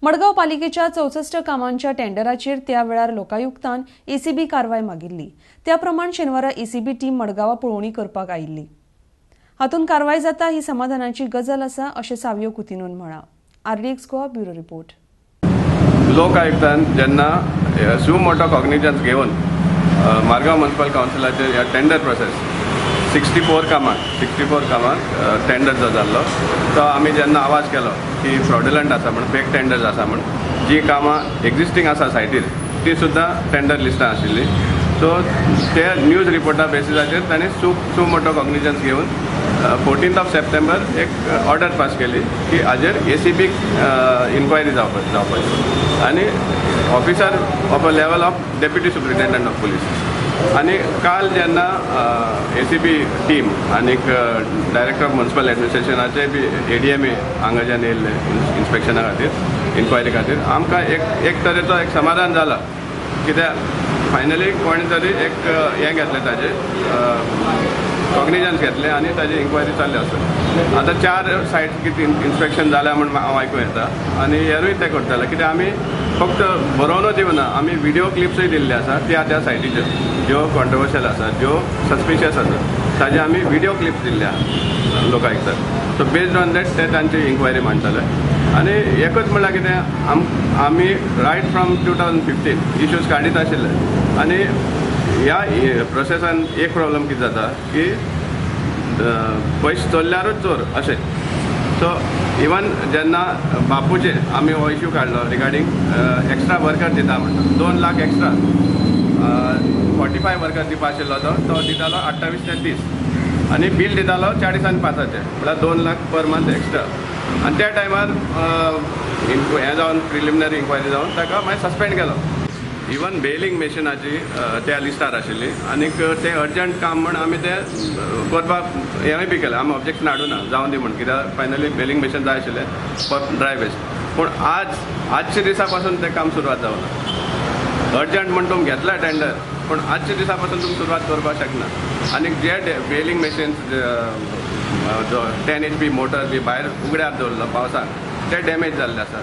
मडगांव पालिकेच्या 64 कामांच्या टेंडराचेर त्या वेळार लोकायुक्तान एसीबी कारवाय मागिल्ली. त्या प्रमाण शेनवारा एसीबी टीम मडगांवां पळोवणी करपाक आयिल्ली. हातूंत कारवाय जाता ही समाधानाची गजाल आसा, अशें सावियो कुतिनोन म्हळां. RDX Goa, bureau report. लोक आयुक्तान जेन्ना सु मोटो कॉग्निजन्स घेवन मारगांव म्युनिसिपल कावन्सिलाचेर ह्या टेंडर प्रोसेस 64 कामाक, 64 कामाक टेंडर जो जाल्लो, तो आमी जेन्ना आवाज केलो की फ्रॉड्युलंट आसा म्हण, फेक टेंडर्स आसा म्हण, जी कामां एग्जिस्टींग आसा सायटीर ती सुद्दां टेंडर लिस्टान आशिल्ली. सो ते न्यूज रिपोर्टा बेसिसाचेर तांणी सु मोटो कॉग्निजन्स घेवन 14 ऑफ सप्टेंबर एक ऑर्डर पास केली की हाजेर एसीबी इन्क्वायरी जावपाची आनी officer of a level of Deputy Superintendent of Police. आनी काल जेन्ना एसीबी टीम आनीक डायरेक्टर ऑफ म्युनिसिपल एडमिनिस्ट्रेशनाचे बी एडीएमए हांगाच्यान येयल्ले इन्स्पेक्शना खातीर, इन्क्वायरी खातीर, आमकां एक एक तरेचो एक समाधान जाला, कित्याक फायनली कोणी तरी एक हें घेतलें, ताजें कॉग्निजन्स घेतलें आनी ताजी इन्क्वायरी चालू आसा. आतां चार सायट कितें इन्स्पेक्शन जाल्या म्हण हांव आयकूं येता आनी हेरूय ते करतले, कित्याक आमी फक्त बरोवनूच दिवना, आमी विडियो क्लिप्सूय दिल्ले आसा. त्या त्या सायटीच्यो ज्यो कॉन्ट्रोवर्शियल आसा, ज्यो सस्पिशियस आसा, ताजे आमी विडियो क्लिप्स दिल्ले आहा लोकायुक्ताक. सो बेस्ड ऑन that ते तांची इन्क्वायरी मांडटले. आनी एकच म्हणल्यार कितें, आमी right from 2015 issues काडीत आशिल्ले आनी ह्या प्रोसेसान एक प्रॉब्लम कितें जाता की पयशे चोरल्यारूच चोर अशें. सो इवन जेन्ना बापूचे आमी हो इश्यू काडलो रिगार्डींग एक्स्ट्रा वर्कर दिता म्हणटा, 2 लाख एक्स्ट्रा, 45 वर्कर दिवपा आशिल्लो तो तो दितालो 28 ते 30 आनी बील दितालो 40 आनी 5चें, म्हळ्यार 2 लाख पर मंथ एक्स्ट्रा. आनी त्या टायमार हें जावन, प्रिलिमिनरी इन्क्वायरी जावन ताका मागीर सस्पेंड केलो. इवन बेलिंग मशिनाची त्या लिस्टार आशिल्ली आनीक तें अर्जंट काम म्हण आमी तें करपाक हेंय बी केलें. आमी ऑब्जेक्शन हाडूना, जावन दी म्हण, कित्याक फायनली बेलिंग मशीन जाय आशिल्लें फॉर ड्राय वेस्ट. पूण आज आजच्या दिसा पासून तें काम सुरवात जावना. अर्जंट म्हण तुमी घेतला टेंडर, पूण आजच्या दिसा पासून तुमी सुरवात करपाक शकना. आनी जे बेलिंग मशीन्स जो 10 एचपी मोटर बी भायर उगड्यार दवरलो पावसाक, ते डॅमेज जाल्ले आसा.